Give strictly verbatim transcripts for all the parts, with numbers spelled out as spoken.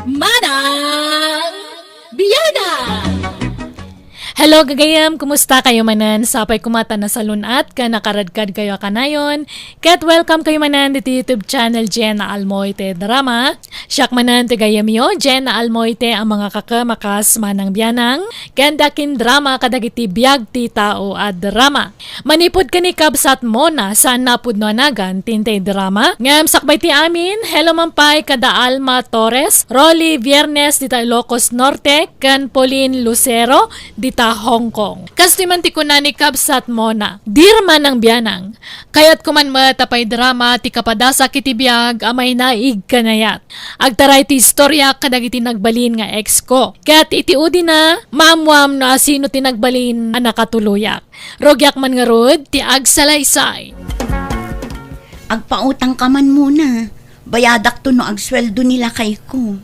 Manang Biyanan! Hello, gagayem! Kumusta kayo manen? Sapay koma ta nasalun-at ken nakaradkad kayo a kanayon. Ket welcome kayo manen diti YouTube channel Jenna Almoite Drama. Siak manen ti gayyemyo, Jenna Almoite, a mangakakem a kas Manang Bianang, ken dakin drama kadagiti biag ti tao a drama. Manipud ken ni Kabsat Mona, saanna a pudno a nagan ti intay drama. Ngem sakbay ti amin, hello man pay kada Alma Torres, Rolly Viernes dita Ilocos Norte, ken Pauline Lucero dita Hong Kong. Kastoy man ti kuna ni Kabsat Mona, Dear Manang Bianang, kayatko man met a paidrama ti kapadasak iti biag a mainaig ken ayat. Agtaray ti istorya kadagiti nagbalin nga ex ko. Ket iti udina, maammuam no asino ti nagbalin a nakatuloyak. Rugiak man ngarud ti agsalaysay. Agpautangka man Mona. Bayadakto no agsueldo ni lakayko.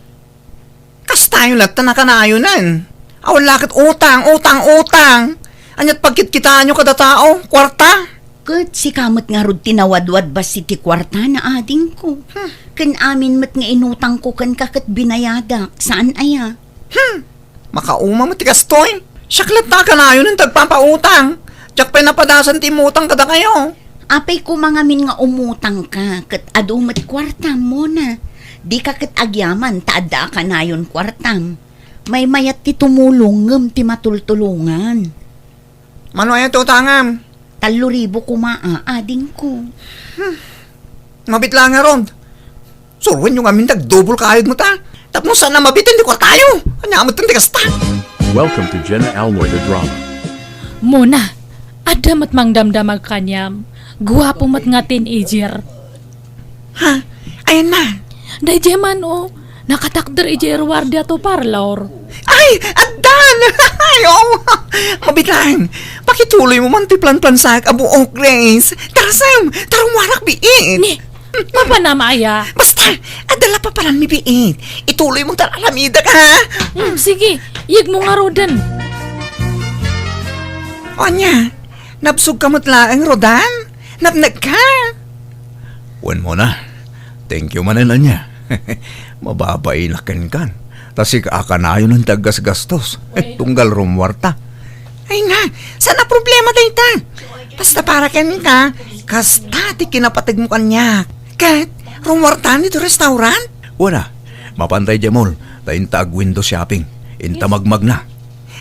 Kastayo latta nakanayonan. Awan la ket utang, utang, utang. Ania't pagkitkitaanyo kada tao, kuarta? Ket sika met ngarud ti nawadwad bassit ti kuartana, adingko. Hmm. Ken amin met nga inutangko kenka ket binayadak, saan aya? Hmm. Makauma met ti kastoy. Siak latta kanayonen ti agpapautang. Diak pay napadasan ti immutang kadakayo. Apay koma ngamin nga umutangka ket adu met kuartam, Mona. Dika ket agyaman ta adda a kanayon kuartam. Maymayat ti tumulong ngem ti matultulongan. Mano aya ti utangam? Tallo ribu koma a, adingko. Hmm. Mabit la ngarud. Suroenyo ngamin ti agdubol kayod met a. Tapno saan a mabiten ti kuartayo. Ania met ti kasta? Welcome to Jenna Almoy the Drama. Mona, adda met mangdamdamag kaniam. Guapo met nga teenager. Ha? Ayan na. Daydiay man, o. Nakatakder idiay ruar diay parlor. Ay, addan! Ay, oo. Mabitan, pakituloy mo man ti planplansaak a buok, Grace. Tarasem, tarumwarak biit. Ni, papanam aya? Basta, adda la papananmi biit. Ituloy mo ta alamidak, ha? Hmm, sige, iyeg mo ngaruden. Ania, nabsog ka met laeng, Rodan? Napnekka? Wen Mona, thank you manen ania. Mababainak kenkan. Ta sika a kanayon ti aggasgastos. Tunggal rummuarta. Ay nga, saan a problema dayta? Basta para kenka, kasta ti kinapategmo kaniak. Ket, rummuarta ditoy restaurant? Wen a, mapantay diay mall, ta inta ag-window shopping. Inta magmagna.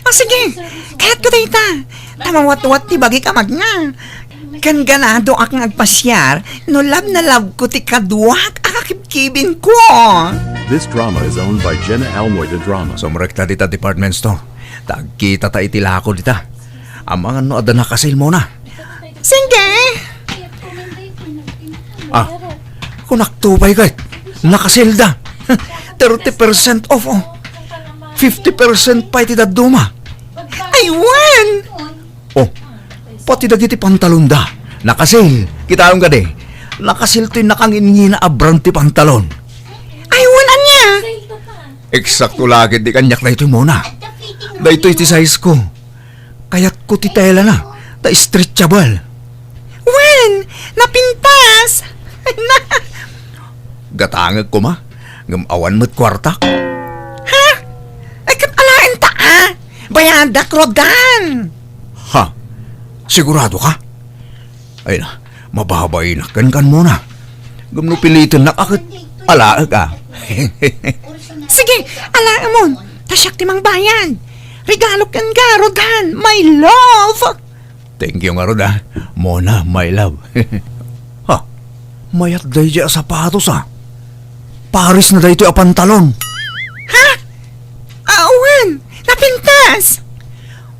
Ah, sige. Kayatko dayta. Ta mawatwat ti bagik a magna. Ken ganadoak nga agpasiar no love na love ko ti kaduak a kakibkibin ko. This drama is owned by Jenna Almoy the Drama. Sumrekta dita department store. Ta agkitata iti lako dita. Amangan no adda naka-sale Mona. Sige. Ah, kunakto pay ket. Naka-sale da. Thirty percent off, oh. Fifty percent pay ti dadduma. Ay, wen! Oh, pati dagiti pantalonda. Naka-sale. Kitaem kadi. Naka-sale toy nakangingina a brand ti pantalon. Ay, wen, ania? Eksakto la ket ti kaniak daytoy Mona. Daytoy ti size ko. Kayatko ti telana, ta stretchable. Wen, napintas! Gatangek koma, ngem awan met kuartak. Ha? Ay, ket alaenta, a? Bayadak, Rodan! Ha? Sigurado ka? Ay na, mababainak kenkan Mona. Ngem no pilitennak a ket alaek, a. Sige, alaemon. Ta siak ti mangbayad. Regalo kenka, Rodan, my love. Thank you ngarud, a. Mona, my love. Ha? Mayat daydiay a sapatos, a. Pares na daytoy a pantalon. Ha? Awan, napintas.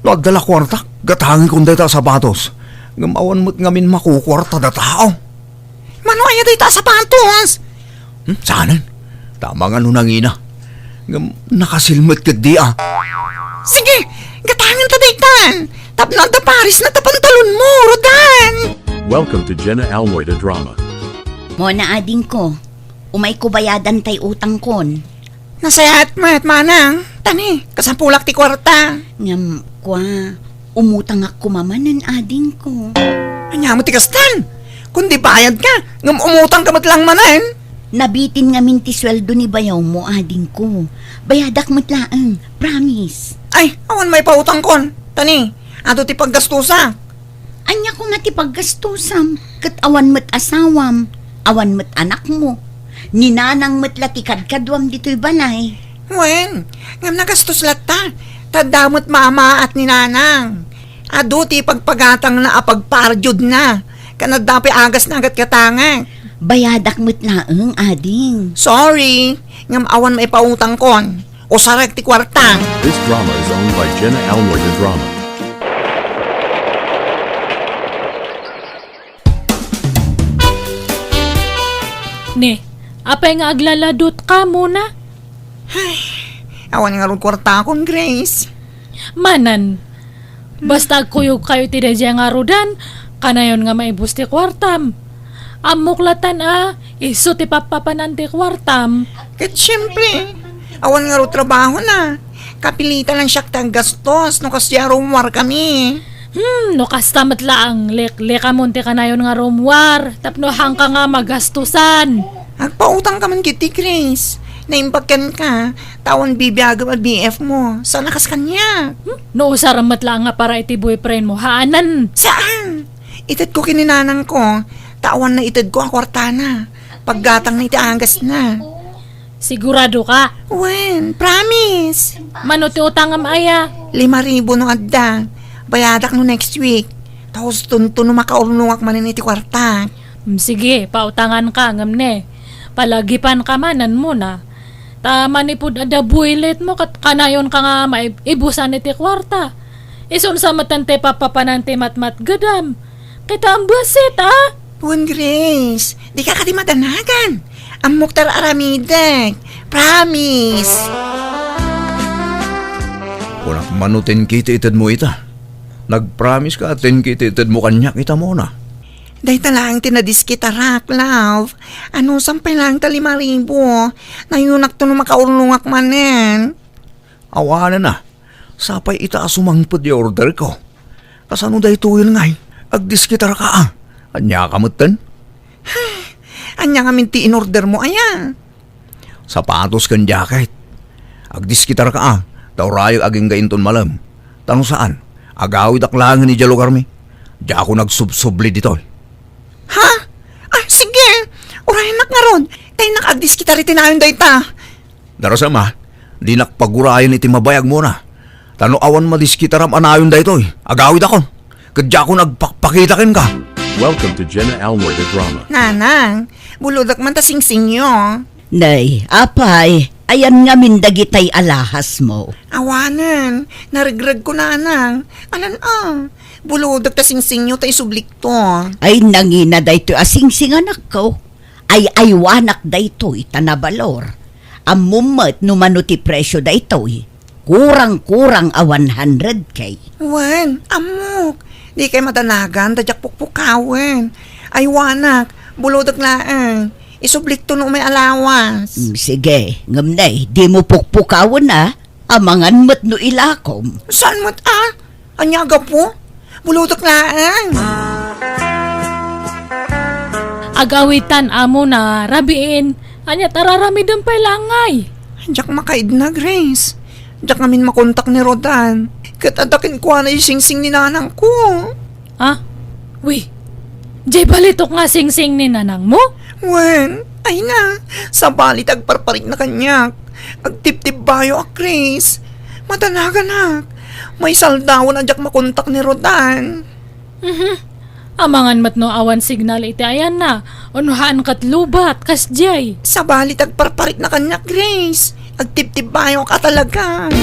No adda la kuartak, gatangekon dayta a sapatos. Ngem awan met ngamin makukuarta da tao. Mano aya dayta a sapatos? Hmm, saanen? Tama nga no nangina. Ngem naka-sale met ketdi, a. Sige, gatangenta daytan. Tapno adda pares na ta pantalon mo, Rodan. Welcome to Jenna Almoy the Drama. Mona, adingko, umayko bayadan tay utangkon. Nasayaat met, manang. Tani, kasampulak ti kuarta. Ngem, kua, umutangak koma manen, adingko. Ania met ti kastan? Kundi bayadka, ngem umutangka met lang manen. Nabitin ngamin ti sueldo ni bayawmo, adingko. Bayadak met laeng, promise. Ay, awan maipautangkon. Tani, adu ti paggastusak. Ania koma ti paggastusam? Ket awan met asawam, awan met anakmo. Ni nanang met la ti kadkaduam ditoy balay. Wen, ngem nagastos latta. Ta adda met maamaat ni nanang. Adu ti pagpagatangna a pagpardiodna. Ken adda pay agasna a gatgatangek. Bayadak met laeng, ading. Sorry, ngem awan maipautangkon. Usarek ti kuarta. This drama is owned by Jenna Almoy de Drama. Ne, apay nga aglaladot ka, Mona? Ay, awan ngarud kuartakon, Grace. Manen, basta agkuyogkayo iti daydiay a ngarudan, kanayon nga maibus ti kuartam. Ammok latan a, isu ti pappapanan ti kuartam. Ket siempre, awan ngarud trabahona. Kapilitan lang siak ti aggastos no kasdiay a rummuarkami. Hmm, no kasta met laeng, leklekamon ti kanayon nga rummuar, tapno haanka nga magastusan. Agpautangka man ketdi, Grace. Naimbag kenka, ta awan bibiagem a B F mo. Saan a kas kaniak? Hmm? No usarem met laeng nga para iti boyfriend mo, haanen. Saan? Itedko ken ni nanangko, ta awan naitedko a kuartana. Paggatangna iti agasna. Sigurado ka? Wen, promise. Mano ti utangem aya? Lima ribu no adda. Bayadak no next week. Ta hustonto no makaurnongak manen iti kuarta. Mm, sige, pautangan ka, ngem ne, palagipan ka manen, Mona. Ta manipud adda builit mo, ket kanayon ka nga maibusan iti kuarta. Isun sa met ti papapanan ti matmatgedam. Kita ang busit, ah? Wen, Grace, dika kadi madanagan. Ammok ti ar-aramidek. Promise. Kunak mano, ten K ti itedmo ita. Nagpromise ka, ten K ti itedmo kaniak ita, Mona. Dayta laeng ti nadiskitarak, love. Anusam pay laeng ta lima ribu. Nayunakto no makaurnongak manen. Awanen a, sapay ita a sumangpet ti orderko. Kasano daytoyen ngay? Agdiskitarka a. Ania ka metten? Ania ngamin ti inordermo aya? Sapatos ken jacket. Agdiskitarka a, ta urayek agingga inton malem. Ta no saan, agawidak laengen idiay lugarmi. Diakon agsubsubli ditoy. Ha? Ah, sige. Urayennak ngarud. Ta innak agdiskitar iti nayon dayta. Darasem a, dinak pagurayen iti mabayag, Mona. Ta no awan madiskitaram a nayon daytoy, agawidakon. Ket diakon agpakpakita kenka. Welcome to Jenna Almoy the Drama. Nanang, bulodek man ta singsingyo. Nay, apay, ayan ngamin dagitay alahasmo. Awanen, naregregko, nanang. Alan a, bulodek ta singsingyo ta isublikto. Ay, nangina daytoy a singsing, anakko. Ay-aywanak daytoy ta nabalor. Ammom met no mano ti presio daytoy. Kurang-kurang a one hundred K. Wen, ammok. Dikay madanagan ta diak pukpukawen. Aywanak, bulodek laeng. Isublikto no umay alawas. Mm, sige, ngem nay, dimo pukpukawen a. Amangan met no ilakom. Saan met a? Ania gapu? Bulodek laeng. Agawitan a Mona, rabiin. Ania ta raramidem pay la ngay? Diak makaidna, Grace. Diak ngamin makontak ni Rodan. Ket adda kenkuana ti singsing ni nanangko. Ah? Wi, diay balitok nga singsing ni nanangmo? Wen, ay na, sabali ti agparparikna kaniak. Agtibtibbayo a, Grace. Madanaganak. Maisaldawan a diak makontak ni Rodan. Mhm. Amangan met no awan signal iti ayanna, wenno haan ket lobat, kasdiay. Sabali ti agparparikna kaniak, Grace. Agtibtibbayok a talaga.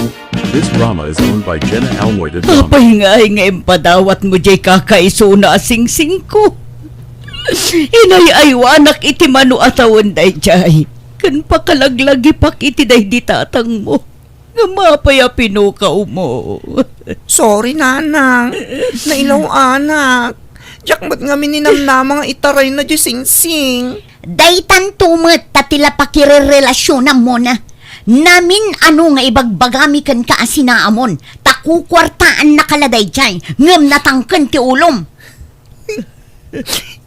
This drama is owned by Jenna Almoy de Drama. Apay ngay nga impadawatmo diay kakaisuna a singsingko? Inay-aywanak iti mano a tawen daydiay, ken pakalaglagipak iti daydi tatangmo. Ngem apay a pinukawmo? Sorry, nanang. Nailaw-anak. Diak met ngamin ninamnama nga itarayna diay singsing. Daytanto met ta ti la pakirerelasionam, Mona. Namin-ano nga ibagbagami kenka a sinaamon, ta kukuartaannaka la daydiay, ngem natangken ti ulom.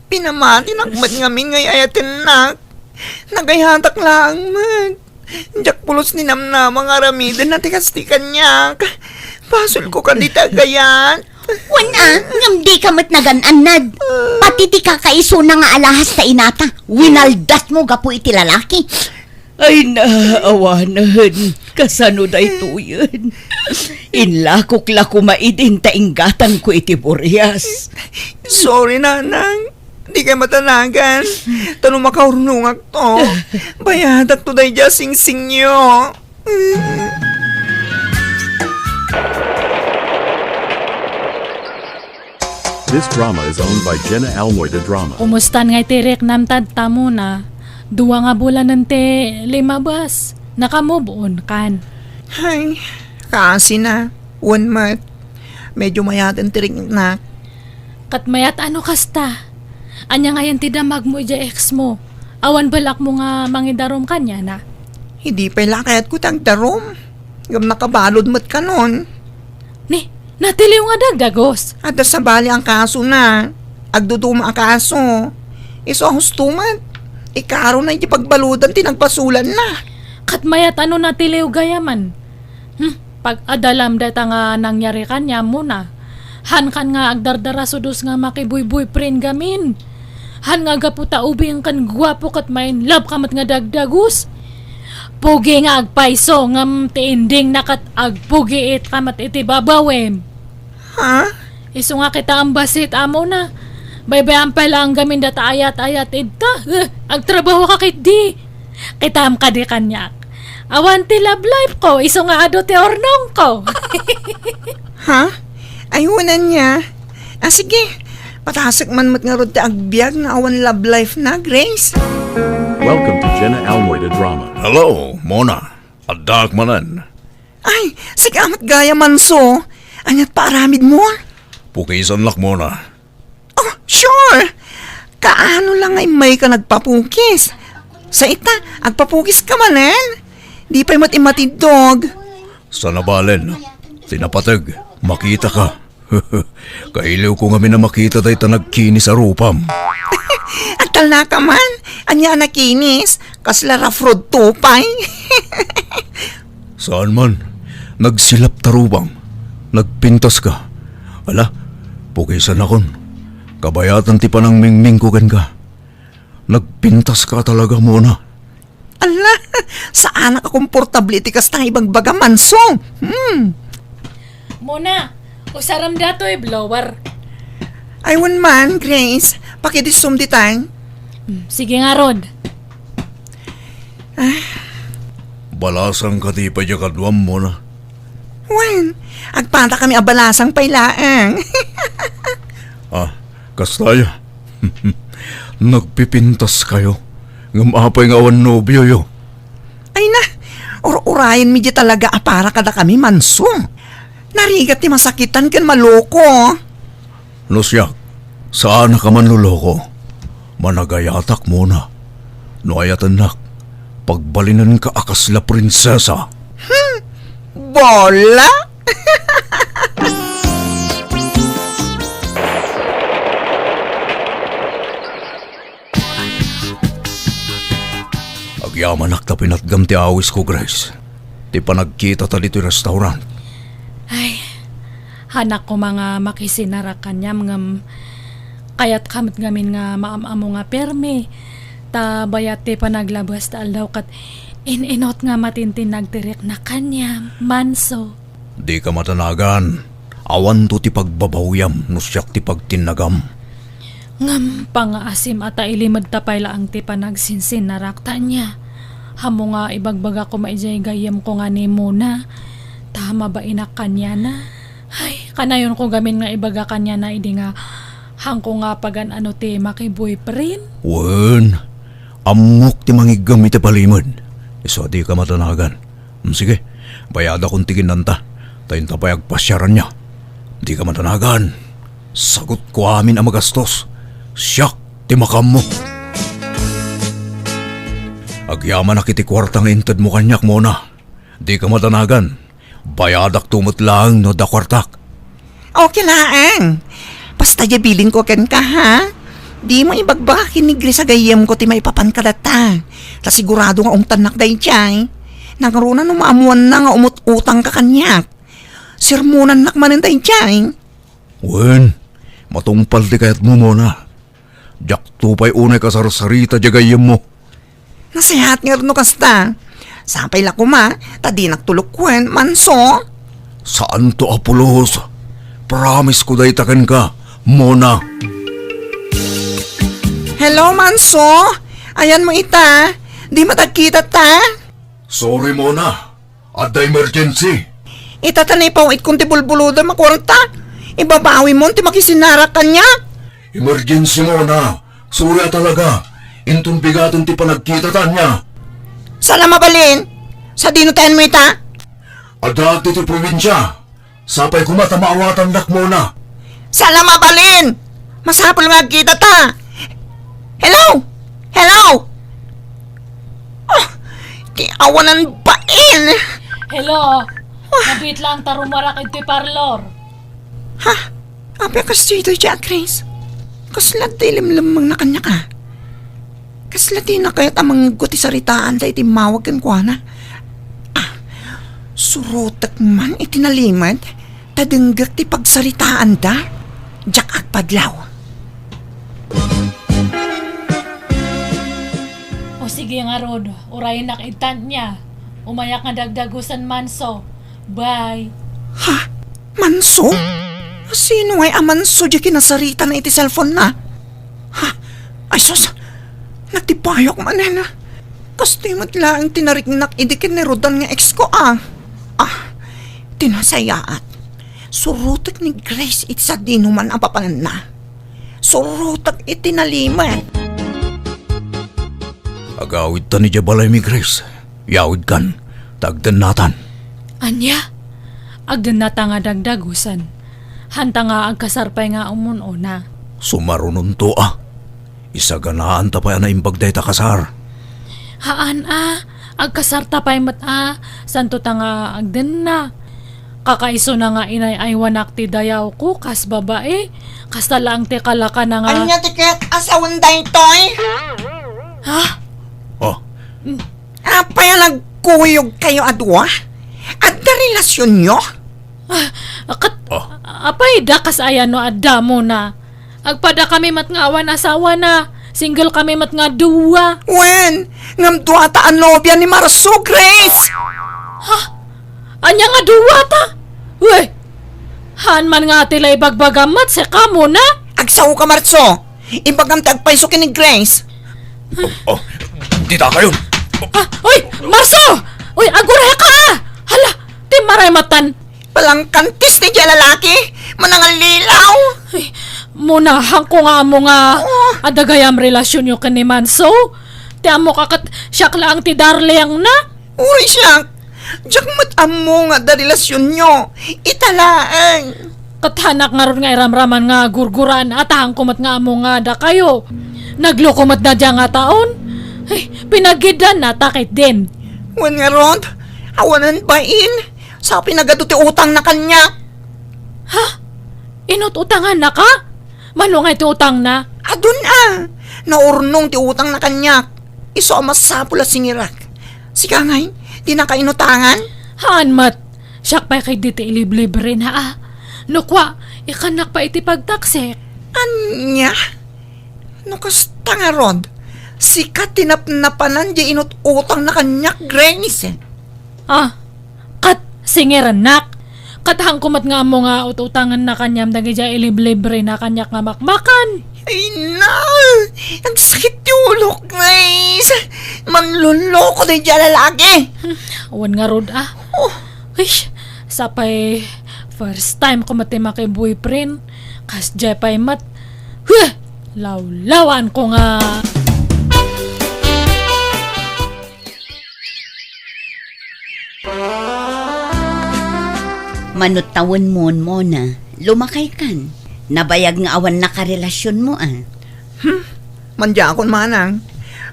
Pinamatinak met ngamin nga ay-ayatennak. Nagayatak laeng met. Diak pulos ni namnama nga aramiden na ti kasti kaniak. Basolko kadi ti agayat. Wen a, ngem dika met nagan-annad. Pati ti kakaisuna nga alahas ta inata, winaldatmo gapu iti lalaki. Ay, naawanen. Kasano daytoyen? Inlakok la koma idin ta inggatanko iti burias. Sorry, Nanang. Dikay matanagan. Ta no makaurnongakto, bayadakto daydiay a singsingio. This drama is owned by Jenna Almoy de Drama. Kumustan nga iti riknam, Tad Tamuna? Dua nga bulanen ti limabas. Naka-move on kan? Ay, kaasi na. Wen met. Medyo mayaten ti riknak. Ket mayat a no kasta? Ania ngayen ti damagmo idiay ex mo? Awan balakmo nga mangidarum kaniana? Idi pay la kayatko ti agdarum. Ngem nakabalud met kanon. Ni, natiliw nga dagdagus. Adda sabali a kasona. Agduduma a kaso. Isu a husto met. Ikarona iti pagbaludan ti nagbasolanna. Ket mayat a no natiliw gayamen. Hmm, pag-adalam dayta nga nangyari kaniam, Mona. Hankan nga agdardarasudos nga makibuyboyfriend gamin. Han nga gapu ta ubing ken guapo ket ma-in love ka met nga dagdagus. Pugi nga agpayso ngem ti ending na ket agpugiit ka met iti babawem. Ha? Isu nga kita ambasit, Mona. Baybay-am pay laeng gamin data ayat-ayat idta. Eh, agtrabaho ka ketdi. Kitam kadi kaniak. Awan ti love life ko, isu nga adu ti urnong ko. Ha? Ay, wen ania. Ah, sige. Patasek man met ngarud ti agbiag nga awan love life na, Grace. Welcome to Jenna Almoy de Drama. Hello, Mona. Addaak manen. Ay, sika met gayam, Manso. Aniat paaramidmo? Pukisan lak, Mona. Oh, sure! Kaano lang nga immayka nagpapukis? Sa ita, agpapukis ka manen? Di pay met imatiddog. Sa nabalen, ti napateg, makita ka. Kailiw ko ngamin a makita dayta nagkinis a rupam. Agtalna ka man? Ania a nakinis? Kasla rough road to pay. Saan man, nagsilap ta rupam. Nagpintas ka. Ala, pukisan akon. Kabayatan ti panangmingming ko kenka. Nagpintas ka talaga, Mona. Ala, saanak a komportable iti kasta nga ibagbaga, Manso. Hmm. Mona, usarem datoy blower. Ay, wen man, Grace. Pakidisum ditay. Hmm, sige ngarud. Ah. Balasang ka ti pay diay kaduam, Mona. Wen, agpada kami a balasang pay laeng. Ah, kasta aya. Nagpipintas kayo. Ngem apay nga awan nobioyo? Ay na, ur-urayenmi diay talaga a para kadakami, Manso. Narigat ti masakitan ken maloko. No siak, saanak a manloloko. Managayatak, Mona. No ayatennak, pagbalinenka a kasla prinsesa. Hmm, bola? Agyamanak ta pinatgam ti awisko, Grace. Ti panagkitata ditoy restaurant. Ay, hanak koma nga makisinarak kaniam ngem kayatka met ngamin nga maam-ammo nga permi. Ta bayat ti panaglabas ta aldaw ket in-inot nga matintinnag ti riknak kaniam, Manso. Dika madanagan. Awanto ti pagbabawiam no siak ti pagtinnagam. Ngem pangngaasim a ta ilimedta pay laeng ti panagsinsinarak ta ania? Ammo nga ibagbaga koma idiay gayyemko nga ni Mona, ta mabainak kaniana. Ay, kanayonko gamin nga ibaga kaniana idi nga haanko nga pagan-ano ti maki-boyfriend. Wen, ammok ti mangiggam iti palimed. Isu a dika madanagan. Mm, sige, bayadakon ti kinanta, ta inta pay agpasiaranna. Dika madanagan. Sagutko amin a magastos. Siak ti makaammo. Agyamanak iti kuarta nga intedmo kaniak, Mona. Dika madanagan. Bayadakto met laeng no adda kuartak. Okay laeng. Basta diay bilinko kenka, ha? Dimo ibagbaga ken ni Grace a gayyemko ti maipapan kadata. Ta sigurado nga ungtannak daydiay. Nangruna no maammoanna nga umut-utangka kaniak. Sermonannak manen daydiay. Wen, matungpal ti kayatmo, Mona. Diakto pay unay kasarsarita diay gayyemmo. Nasayaat ngarud no kasta. Sapay la koma, ta dinak tulokuen, Manso. Saanto a pulos. Promise ko dayta kenka, Mona. Hello, Manso. Ayanmo ita. Di matagkita ta? Sorry, Mona. Adda emergency. Ita ta naipaw-itkon ti bulbulodem a kuarta. Ibabawimon ti makisinarak kaniak. Emergency, Mona. Sorry a talaga. Inton bigaten ti panagkitata ania. Saan a mabalin? Sadino ti ayanmo ita? Addaak ditoy probinsia. Sapay koma ta maawatannak, Mona. Saan a mabalin? Masapul nga agkita ta. Hello? Hello? Ah, ti awanan bain. Hello? Ah. Nabit lang ta rumuarak iti parlor. Ha? Apay a kas ditoy, Jack Grace? Kasla ti limlemmengna kaniak a? Kasla ti nakayat a mangegko ti saritaanda iti immawag kenkuana? Ah, surotek man iti nalimed, ta denggek ti pagsaritaanda, diak agpadlaw. O sige ngarud, urayennak ittan nia. Umayak nga dagdagusen, Manso. Bye. Ha? Manso? Sino ngay a Manso diay kinasaritana iti cellphone-na? Ha? Ay sus! Nagtibayok manen. Kastoy met laeng ti nariknak idi ken ni Rodan nga ex ko a. Ah, ti nasayaat. Surotek ni Grace iti sadinoman a papananna. Surotek iti nalimed. Agawidtan idiay balaymi, Grace. Yawidkan, ta agdennatan. Ania? Agdennata nga dagdagusen. Hanta nga agkasar pay nga umun-una. Sumarunonto a. Isaganaanta pay a naimbag dayta kasar. Haan a, agkasarta pay met a, santo ta nga agdenna. Kakaisuna nga inay-aywanak ti dayawko kas babai, kasta laeng ti kalakana nga Ania ti ket a sawen daytoy? Ha? Oh. Apay a nagkuyogkayo a dua? Adda relasionyo? Ah, ket, Oh. Apay da kas aya no adda Mona? Agpada kami met nga awan asawana. Single kami met nga dua. Wen, ngem duata a nobia ni Marso, Grace! Ha? Ania nga duata? Wen, haan man nga ti la ibagbagam met, sika Mona? Agsaoka, Marso. Ibagam ti agpayso ken ni Grace. Oh, oh, dita kayon. Ah, uy, Marso! Uy, agurayka a! Hala, ti maray matan. Palangkantis daydiay a lalaki, manangallilaw. Ay, Mona, haanko nga ammo nga Oh. adda gayam relasionyo ken ni Manso. Ti ammok a ket siak laeng ti darlingna. Uray siak, diak met ammo nga adda relasionyo. Ita laeng. Ket haanak ngarud nga iramraman nga gurguraan a ta haanko met nga ammo nga adakayo. Nagloko met daydiay nga taon. Ay, pinagiddan na ta ketdin. Wen ngarud, awanen bain. Sa pinagadu ti utangna kaniak. Ha? Inut-utangannaka? Mano nga iti utangna? Adun a. Naurnong ti utangna kaniak. Isu a masapul a singirak. Sika ngay, dinaka inutangan? Haan met. Siak pay ketdi ti iliblibrena a. No kua, ikannak pay iti pagtaksik. Ania? No kasta ngarud, sika ti napnapanan diay inut-utangna kaniak, Grace. Ah, ket singirennak. Ket haanko met nga ammo nga ut-utangenna kaniam dagidiay iliblibrena kaniak nga makmakan. Ay na! Agsakit ti ulok, Grace! Manloloko daydiay a lalaki! Hmm, awan ngarud a. Oh. Ay, sapay first time ko met ti maki-boyfriend. Kasdiay pay met. Huh! Lawlawaanko nga. Mano tawenmon, Mona, lumakaykan. Nabayag nga awan nakarelasionmo a. Hmm, mandiakon manang.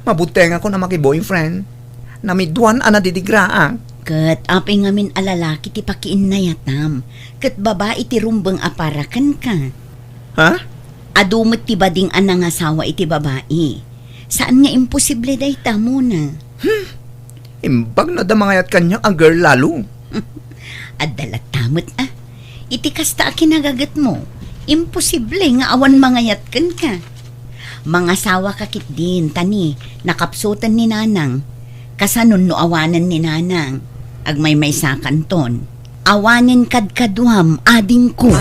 Mabuttengakon a maki-boyfriend. Namiduan a nadidigraak. Ket apay ngamin a lalaki ti pakiinnayatam, ket babai ti rumbeng a para kenka. Ha? Adu met ti bading a nangasawa iti babai. Saan nga imposible dayta, Mona. Hmm. Imbag no adda mangayat kaniak a girl lalo. Adda latta met a. Iti kasta a kinagagetmo, imposible nga awan mangayat kenka. Mangasawaka ketdin, ta ni, nakapsuten ni Nanang. Kasano no awanen ni Nanang? Agmaymaysakanton. Awanen kadkaduam, adingko.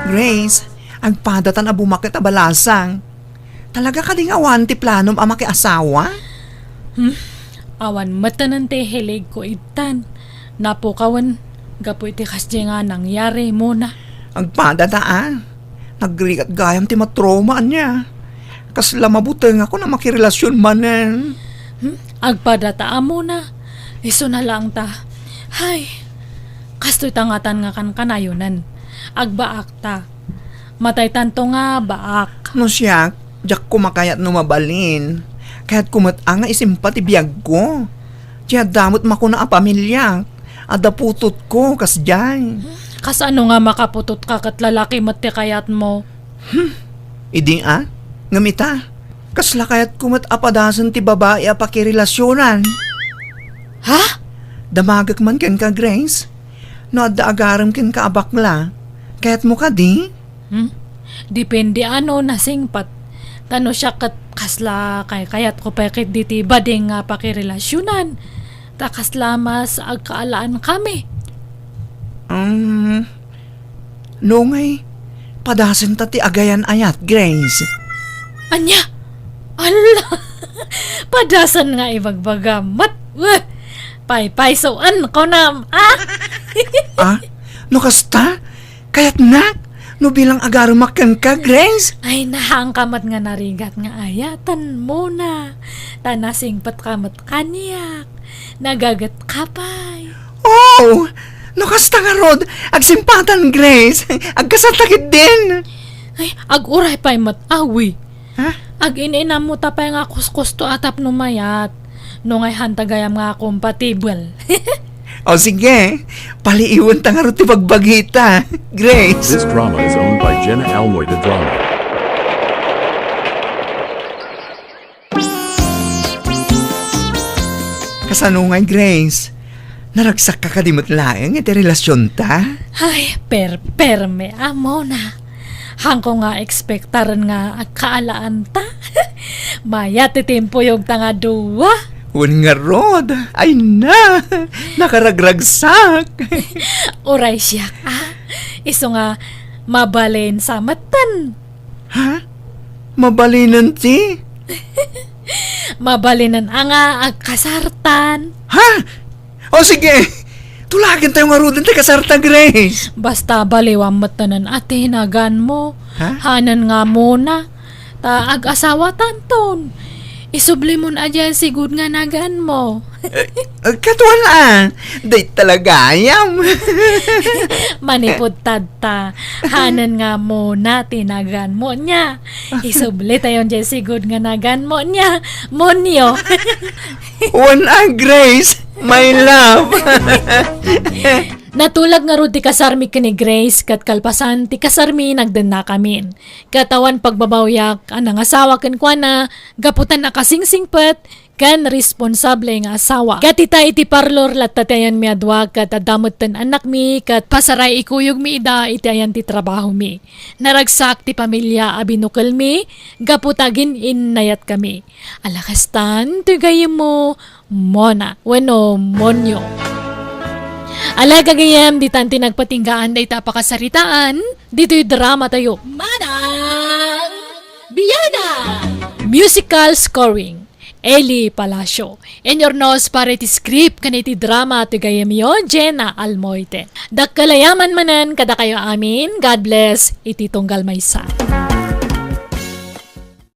Grace, agpadatan a bumakit a balasang. Talaga kadi nga awan ti planom a makiasawa? Hmm, awan metten ti hiligko ittan. Napukawen gapu iti kasdiay nga nangyari, Mona. Agpadata a. Nagrigat gayam ti matrauma ania. Kasla mabutengakon a makirelasion manen. Hmm? Agpadata a, Mona. Isuna laeng ta. Hay, kastoy ta ngatan nga kankanayonen. Agbaakta. Mataytanto nga baak. No siak, diak ko makayat no mabalin. Kayatko met a nga isimpa ti biagko. Ti adda met makuna a pamiliak. Adda putotko, kasdiay. Kasano nga makaputotka ket lalaki met ti kayatmo? Hmm. Idi a? Ngem ita, kasla kayatko met a padasen ti babai a pakirelasionan. Ha? Damagek man kenka, Grace. No adda agarem kenka a bakla, kayatmo kadi? Hmm? Depende a no nasingpet. Ta no siak ket kasla kaykayatko pay ketdi ti bading nga pakirelasionan. Ta kasla mas agkaalaankami. Um, no ngay, padasenta ti agayan-ayat, Grace. Ania? Alla! Padasen nga ibagbagam met. Weh! Paypaysoen, kunam, ah? Ah? No kasta? Kayatnak no bilang agaremak kenka, Grace? Ay, nahaanka met nga narigat nga ayaten, Mona. Ta nasingpetka met kaniak. Nagagetka pay. Oh! No kasta ngarud, agsimpatan, Grace. Agkasarta ketdin. Ay, aguray pay met, awi. Ha? Agin-inammo ta pay nga kuskusto a tapno mayat. No ngay hanta gayam nga compatible. O sige, paliiwen ta ngarud ti bagbagita, Grace. This drama is owned by Jenna Almoy the Drama. Kasano ngay, Grace? Naragsakka kadi met laeng iti relasionta? Ay, perperme a, Mona. Haanko nga ekspektaren nga agkaalaanta. Mayat ti timpuyogta nga dua. Wen ngarud, ay na, nakaragragsak. Uray siak, ah. Isu nga mabalin sa metten. Ha? Mabalinen ti? Mabalinen a nga agkasartan. Ha? O sige, tulagentayo ngaruden ti kasarta, Grace. Basta baliwam metten a ti naganmo. Ha? Hanen nga Mona. Ta ag-asawatanton. Isublimon a diay sigud nga naganmo. Eh, eh, katuan a. Dayta la gayam. Manipud tadta. Hanen nga Mona ti naganmo nia. Isublitayon diay sigud nga naganmo nia. Monyo. Wen a, Grace, my love. Natulag ngarud ti kasarmi ken ni Grace, ket kalpasan ti kasarmi, nagdennakamin. Ket awan pagbabawiak a nangasawa kenkuana, gapu ta nakasingsingpet ken responsable nga asawa. Ket ita iti parlor latta ti ayanmi a dua, ket adda metten annakmi, ket pasaray ikuyogmi ida iti ayan ti trabahomi. Naragsak ti pamilia a binukelmi, gapu ta agin-innayatkami. Ala kastan, ti gayyemmo, Mona, wenno Monyo. Ala gagayyem, ditan ti nagpatinggaan dayta a pakasaritaan, ditoy dramatayo. Manang Biana! Musical scoring, Eli Palacio. Inurnos para iti script ken iti drama ti gayyemyo, Jenna Almoite. Dakkel a yaman manen kadakayo amin. God bless iti tunggal maysa.